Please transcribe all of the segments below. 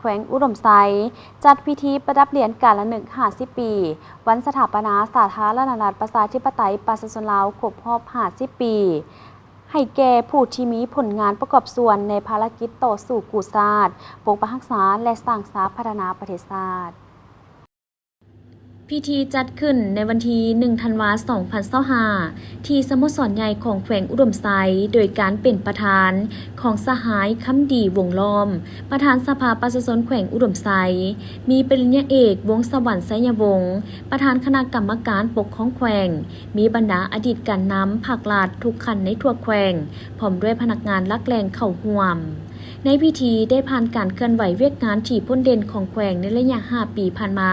ແຂວງອຸດົມໄຊ ຈັດພິທີປະດັບຫຼຽນການລະນຶກຫ້າສິບປີ ວັນສະຖາປະນາສາທາລະນະລັດປະຊາທິປະໄຕປະຊາຊົນລາວຄົບຮອບຫ້າສິບປີ ໃຫ້ແກ່ຜູ້ທີ່ມີຜົນງານປະກອບສ່ວນໃນພາລະກິດຕໍ່ສູ້ກູ້ຊາດ, ປົກປັກຮັກສາ ແລະ ສ້າງສາພັດທະນາປະເທດຊາດ. ພິທີຈັດຂຶ້ນໃນວັນທີໜຶ່ງ ທັນວາ ສອງພັນຊາວຫ້າ ທີ່ສະໂມສອນໃຫຍ່ຂອງແຂວງອຸດົມໄຊ ໂດຍການເປັນປະທານຂອງສະຫາຍ ຄຳດີ ວົງລ້ອມ ປະທານສະພາປະຊາຊົນແຂວງອຸດົມໄຊ, ມີປະລິນຍາເອກ ວົງສະຫວັນ ໄຊຍະວົງ ປະທານຄະນະກຳມະການປົກຄອງແຂວງ, ມີບັນດາອະດີດການນຳພັກລັດທຸກຂັ້ນໃນທົ່ວແຂວງ ພ້ອມດ້ວຍພະນັກງານຫຼັກແຫຼ່ງເຂົ້າຮ່ວມ. ໃນພິທີໄດ້ຜ່ານການເຄື່ອນໄຫວວຽກງານທີ່ພົ້ນເດັ່ນຂອງແຂວງໃນໄລຍະຫ້າປີຜ່ານມາ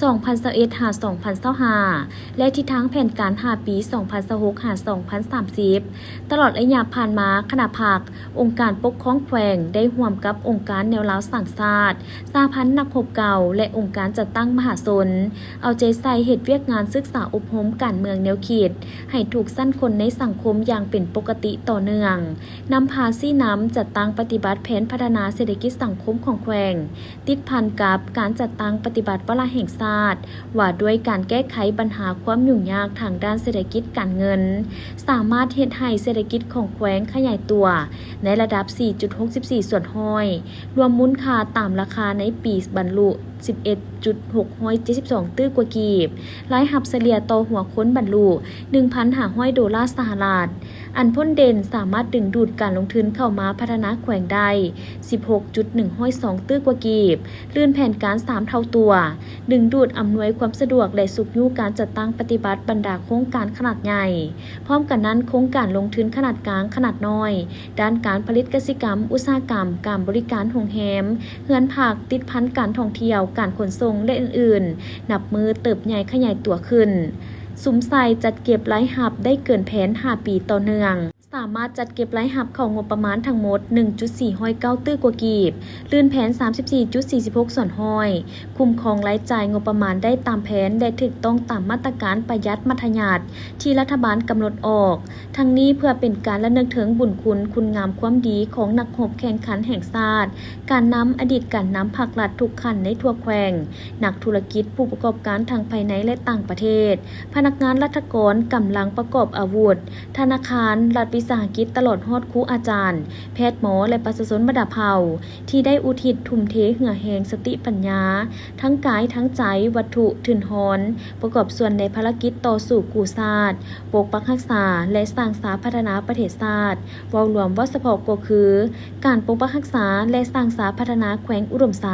ສອງພັນຊາວເອັດ ຫາ ສອງພັນຊາວຫ້າ ແລະ ທິດທາງແຜນການຫ້າປີ ສອງພັນຊາວຫົກ ຫາ ສອງພັນສາມສິບ. ຕະຫຼອດໄລຍະຜ່ານມາ, ຄະນະພັກ, ອົງການປົກຄອງແຂວງ ໄດ້ຮ່ວມກັບອົງການແນວລາວສ້າງຊາດ, ສະຫະພັນນັກຮົບເກົ່າ ແລະ ອົງການຈັດຕັ້ງມະຫາຊົນ ເອົາໃຈໃສ່ເຮັດວຽກງານສຶກສາອົບຮົມການເມືອງແນວຄິດ ໃຫ້ທຸກຊັ້ນຄົນໃນສັງຄົມຢ່າງເປັນປົກກະຕິຕໍ່ເນື່ອງ, ນຳພາຊີ້ນຳຈັດຕັ້ງປະຕິບັດແຜນພັດທະນາເສດຖະກິດສັງຄົມຂອງແຂວງ, ຕິດພັນກັບການຈັດຕັ້ງປະຕິບັດວາລະແຫ່ງຊາດ ວ່າດ້ວຍການແກ້ໄຂບັນຫາຄວາມຫຍຸ້ງຍາກທາງດ້ານເສດຖະກິດການເງິນ, ສາມາດເຮັດໃຫ້ເສດຖະກິດຂອງແຂວງຂະຫຍາຍຕົວໃນລະດັບ ສີ່ຈຸດຫົກສິບສີ່ສ່ວນຮ້ອຍ, ລວມມູນຄ່າຕາມລາຄາໃນປີບັນລຸ ສິບເອັດຈຸດຫົກຮ້ອຍເຈັດສິບສອງຕື້ກວ່າກີບ, ລາຍຮັບສະເລ່ຍຕໍ່ຫົວຄົນບັນລຸ ໜຶ່ງພັນຫ້າຮ້ອຍໂດລາສະຫະລັດ. ອັນພົ້ນເດັ່ນສາມາດດຶງດູດການລົງທຶນເຂົ້າມາພັດທະນາແຂວງໄດ້ ສິບຫົກຈຸດໜຶ່ງຮ້ອຍສອງຕື້ກວ່າກີບ, ລື່ນແຜນການສາມເທົ່າຕົວ, ດຶງດູດອຳນວຍຄວາມສະດວກ ແລະ ຊຸກຍູ້ການຈັດຕັ້ງປະຕິບັດບັນດາໂຄງການຂະໜາດໃຫຍ່. ພ້ອມກັນນັ້ນ, ໂຄງການລົງທຶນຂະໜາດກາງ, ຂະໜາດນ້ອຍ, ດ້ານການຜະລິດກະສິກຳ, ອຸດສາຫະກຳ, ການບໍລິການ, ໂຮງແຮມ, ເຮືອນພັກ, ຕິດພັນການທ່ອງທ່ຽວ, ການຂົນສົ່ງ ແລະ ອື່ນໆ ນັບມື້ເຕີບໃຫຍ່ຂະຫຍາຍຕົວຂຶ້ນ. ສຸມໃສ່ຈັດເກັບລາຍຮັບໄດ້ເກີນແຜນຫ້າປີຕໍ່ເນື່ອງ, ສາມາດຈັດເກັບລາຍຮັບເຂົ້າງົບປະມານທັງໝົດ ໜຶ່ງຈຸດສີ່ຮ້ອຍເກົ້າຕື້ກວ່າກີບ, ລື່ນແຜນ ສາມສິບສີ່ຈຸດສີ່ສິບຫົກສ່ວນຮ້ອຍ, ຄຸ້ມຄອງລາຍຈ່າຍງົບປະມານໄດ້ຕາມແຜນ ແລະ ຖືກຕ້ອງຕາມມາດຕະການປະຢັດມັດທະຍັດທີ່ລັດຖະບານກຳນົດອອກ. ທັງນີ້ເພື່ອເປັນການລະນຶກເຖິງບຸນຄຸນ, ຄຸນງາມຄວາມດີຂອງນັກຮົບແຂ່ງຂັນແຫ່ງຊາດ, ການນຳ, ອະດີດການນຳພັກລັດທຸກຂັ້ນໃນທົ່ວແຂວງ, ນັກທຸລະກິດ, ຜູ້ປະກອບການທັງພາຍໃນ ແລະ ຕ່າງປະເທດ, ພະນັກງານລັດຖະກອນ, ກຳລັງປະກອບອາວຸດ, ທະນາຄານ, ລັດວິສາຫະກິດ, ຕະຫຼອດຮອດຄູອາຈານ, ແພດໝໍ ແລະ ປະຊາຊົນບັນດາເຜົ່າ ທີ່ໄດ້ອຸທິດທຸ່ມເທເຫື່ອແຮງ, ສະຕິປັນຍາ, ທັງກາຍທັງໃຈ, ວັດຖຸ, ທຶນຮອນ, ປະກອບສ່ວນໃນພາລະກິດຕໍ່ສູ້ກູ້ຊາດ, ປົກປັກຮັກສາ ແລະ ສ້າງສາພັດທະນາປະເທດຊາດ. ເວົ້າລວມ, ເວົ້າສະເພາະກໍຄື ການປົກປັກຮັກສາ ແລະ ສ້າງສາພັດທະນາແຂວງອຸດົມໄຊ.